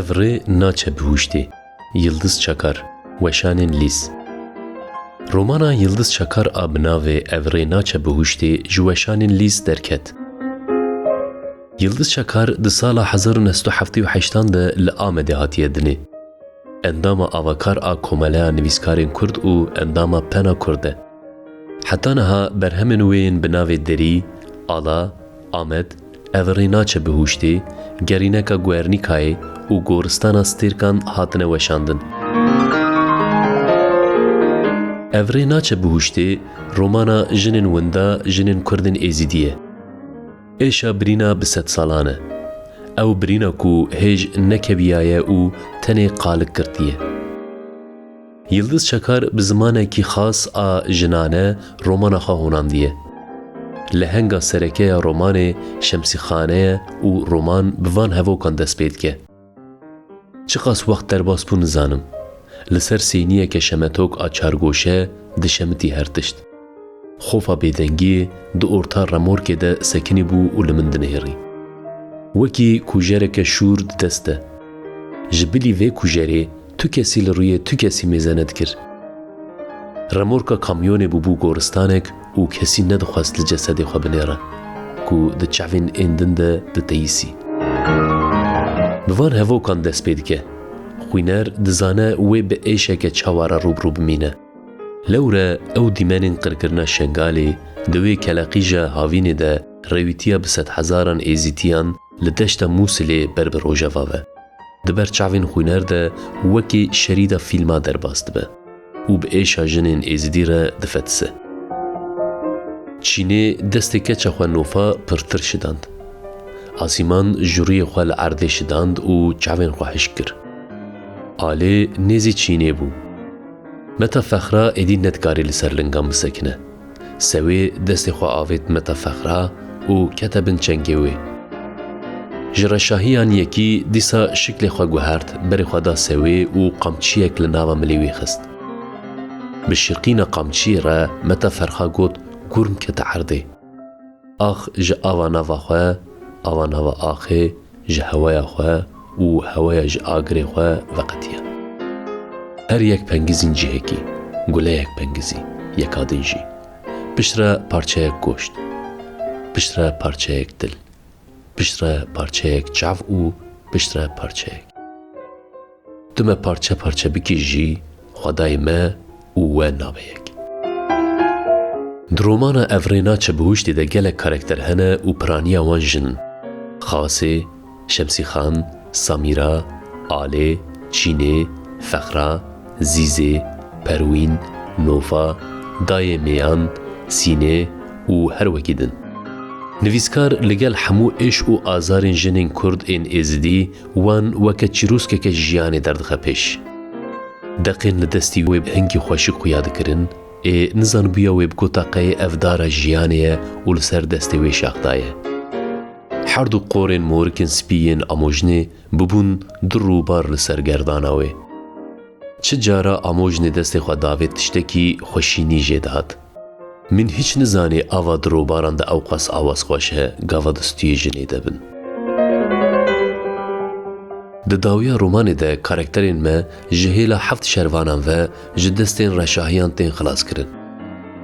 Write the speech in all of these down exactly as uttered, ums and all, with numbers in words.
Ev rê naçe bihuştê. Yildiz Çakar, Weşanên Lîs. Romana Yildiz Çakar a bi navê Ev rê naçe bihuştê ji Weşanên Lîs derket. Yildiz Çakar di sala hezar û neh sed û heftê û heştan de li Amedê hatiye dinê. Endama avakar a Komeleya Nivîskarên Kurd û endama Pena Kurd e. Heta niha berhemên wê yên bi navê Derî, Ala, Amed, Ev rê naçe bihuştê, Gerîneka Guernîkayê û Goristana Stêrkan hatine weşandin. Ev rê naçe bihuştê, romana jinên winda jinên Kurdên Êzidî ye. Êşa birîna bi sedsalan e. Ew birîna ku hêj nekeviyaye û tenê qalik girtiye. Yildiz Çakar bi zimanekî xas a jinane romana xwe honandiye. Lehenga sereke ya romanê Şemsîxane ye û roman bi van hevokan dest pê dike. Çiqas wext derbas bû nizanim. Li ser sêniyeke şemetok a çargoşe dişemitî her tişt. Xofa bêdengiyê di orta remorkê de sekinîbû û li min dinihêrî. Wekî kujereke şûr di dest de. Ji bilî vê kujerê tu kesî li rûyê tu kesî mêze nedikir. Remorka kamyonê bûbû goristanek û kesî nedixwest li cesedê xwe binêre, ku di çavên ên din de diteyîsî. Bi van hevokan dest pê dike. Xwîner dizane wê bi êşeke çawa re rû bi rû bimîne. Lewre ew dîmenên qirkirina Şengalê di wê keleqîja havînê de rêwîtiya bi sedhezaran Êzîdiyan li deşta Mûsilê ber bi rojeva ve. Di ber çavên xwîner de wekî şerîda fîlma derbas dibe û bi êşa jinên Êzidî re difetise. Çînê destê keça xwe Nofa pirtir şidand. Asîman ji rûyê xwe li erdê şidand û çavên xwe hişk kir. Alê nêzî Çînê bû. Meta Fexra êdî nedikarî li ser lingan bisekine. Sewê destê xwe avêt Meta Fexra û kete bin çengê wê. Ji reşahiyan yekî dîsa şiklê xwe guhert, berê xwe da sewê û qamçiyek li nava milê wî xist. Bi şiqîna qamçiyê re Meta Fexra got, Kurm kete erdê. Ax ji ava nava xwe, ava nava axê, ji hewaya xwe û hewaya ji agirê xwe veqetiye. Her yek pengizîn cihekî, guleyek pengizî, yeka din jî. Piştre parçeyek goşt. Piştre parçeyek dil. Piştre parçeyek çav û piştre parçeyek. Tu me parçe parçe bikî jî, Xwedayê me û we nabe yek. Di romana Ev rê naçe bihuştê de gelek karakter hene û piraniya wan jin in. Xasê, Şemsîxan, Samîra, Alê, Çînê, Fexra, Zîzê, Perwîn, Nofa, Dayê Mêyan, Sînê û her wekî din. Nivîskar li gel hemû êş û azarên jinên Kurd ên Êzidî wan weke çîroskeke jiyanê derdixe pêş. Deqên li destî wê bi hingî xweşik xuya dikirin, ê nizanibûya wê bi gota qeyê ev dara jiyanê ye û li ser destê wê şax daye. Her du qorên morikên spî yên amojnê bibûn du rûbar li ser gerdana wê. Çi cara amojnê destê xwe davêt tiştekî xweşînî jê dihat. Min hîç nizanî ava di rûbaran de ewqas awaz xweş e, gava di stûyê jinê de bin. Di dawiya romanê de karakterên me ji hêla heft şervanan ve ji destên reşahiyan tên xilas kirin.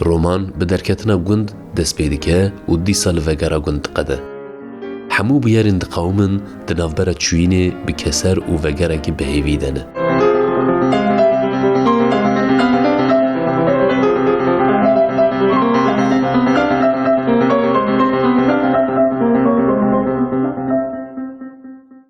Roman bi derketina gund dest pê dike û dîsa li vegera gund diqede. Hemû bûyerên diqewimin di navbera çûyînê bi keser û vegerekî bi hêvî de ne.